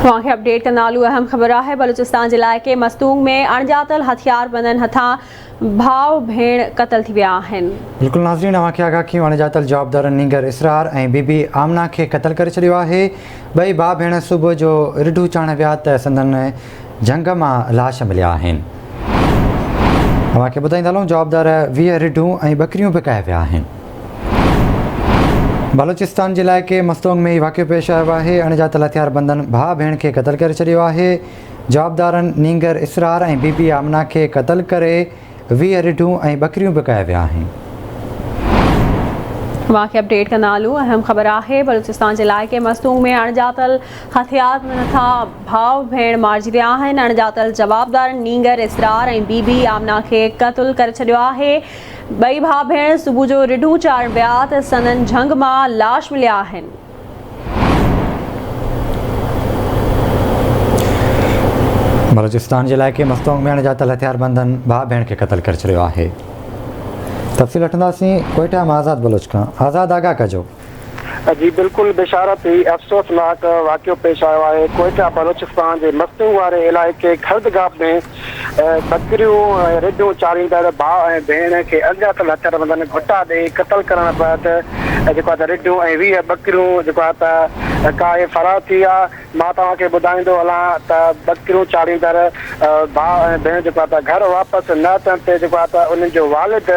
توهان کي اپڊيٽ ڪندا هلون اهم خبر آهي بلوچستان جي علائقي مستونگ ۾ اڻڄاتل هٿياربندن هٿان ڀاء ڀيڻ قتل ٿي ويا آهن. بلڪل ناظرين اوهان کي آگاهه ڪيون اڻڄاتل جوابدارن نينگر اسرار ۽ بي بي آمنه کي قتل ڪري ڇڏيو آهي ٻئي ڀاء ڀيڻ صبح جو رڍو چاڻ ويا ته سندن جهنگ مان لاش مليا آهن اوهان کي ٻڌائيندا هلون جوابدار 20 رڍون ۽ ٻڪريون به ڪاهي ويا آهن. بلوچستان جي علائقي مستونگ ۾ هي واقعو پيش آيو آهي، اڻڄاتل هٿياربندن ڀاء ڀيڻ کي قتل ڪري ڇڏيو آهي، جوابدارن نينگر اسرار ۽ بي بي آمنه کي قتل ڪري 20 رڍون ۽ ٻڪريون به ڪاهي ويا آهن. اوهان کي اپڊيٽ ڪندا هلون اهم خبر آهي بلوچستان جي علائقي مستونگ ۾ اڻڄاتل هٿياربندن هٿان ڀاء ڀيڻ مارجي ويا آهن اڻڄاتل جوابدارن نينگر اسرار ۽ بي بي آمنه کي قتل ڪري ڇڏيو آهي ٻئي ڀاء ڀيڻ صبح جو رڍون چارڻ ويا ته سندن جهنگ مان لاش مليا آهن. بلوچستان جي علائقي مستونگ ۾ اڻڄاتل هٿياربندن ڀاء ڀيڻ کي قتل ڪري ڇڏيو آهي. تفصيل وٺنداسين ڪوئيٽا مان آزاد بلوچ کان. آزاد آگاهه ڪجو. جي بلڪل بشارت هي افسوسناڪ واقعو پيش آيو آهي ڪوئيٽا بلوچستان جي مستونگ واري علائقي خردگاپ ۾ ٻڪريون ۽ رڍون چاريندڙ ڀاء ۽ ڀيڻ کي اڻڄاتل هٿياربندن گهٽا ڏئي قتل ڪرڻ بعد جيڪو آهي ته رڍون ۽ 20 ٻڪريون جيڪو آهي ته ڪاهي فرار ٿي ويا. مان توهان کي ٻڌائيندو هلان ته ٻڪريون چاڙهيندڙ ڀاء ۽ ڀيڻ جيڪو آهي ته گهر واپس نه اچڻ تي جيڪو آهي ته انهن جو والد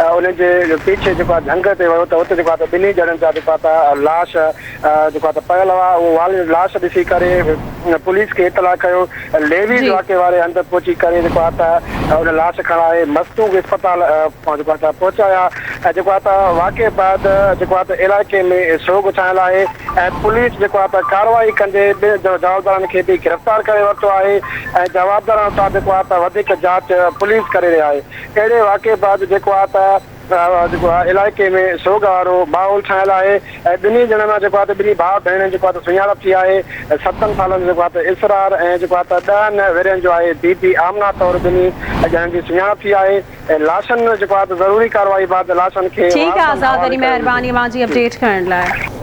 انهن جي پيڇي جيڪو آهي جهنگ تي ويو ته اتي جيڪو آهي ته ٻنهي ڄڻن جا جيڪو آهي ته لاش جيڪو آهي ته پيل هئا اهو والد لاش ڏسي ڪري پوليس کي اطلاع ڪيو ليويز واقعي واري هنڌ پهچي ڪري جيڪو آهي ته ان لاش کڻائي مستونگ اسپتال جيڪو آهي ته پهچايا ۽ جيڪو آهي ته واقعي بعد جيڪو آهي ته علائقي ۾ سوڳ ڇانيل آهي ۽ پوليس جيڪو آهي ته ڪارروائي ڪندي ٻن جوابدارن کي به گرفتار ڪري ورتو آهي ۽ جوابدارن هٿان جيڪو آهي ته وڌيڪ جاچ پوليس ڪري رهي آهي اهڙي واقعي بعد جيڪو آهي ته جيڪو آهي علائقي ۾ سوڳ وارو ماحول ڇانيل آهي ۽ ٻنهي ڄڻن مان جيڪو آهي ته ٻنهي ڀاء ڀيڻن جيڪو آهي ته سڃاڻپ ٿي آهي ستن سالن جو جيڪو آهي ته اسرار ۽ جيڪو آهي ته ڏهن ورهين جو آهي بي بي آمنه طور ٻنهي ڄڻن جي سڃاڻپ ٿي آهي ۽ لاشن جيڪو آهي ته ضروري ڪارروائي بعد لاشن کي ٺيڪ آ وارثن آزاد حوالي وڏي ڪيو ويندو. مهرباني اوهان جي اپڊيٽ ڪرڻ لاء.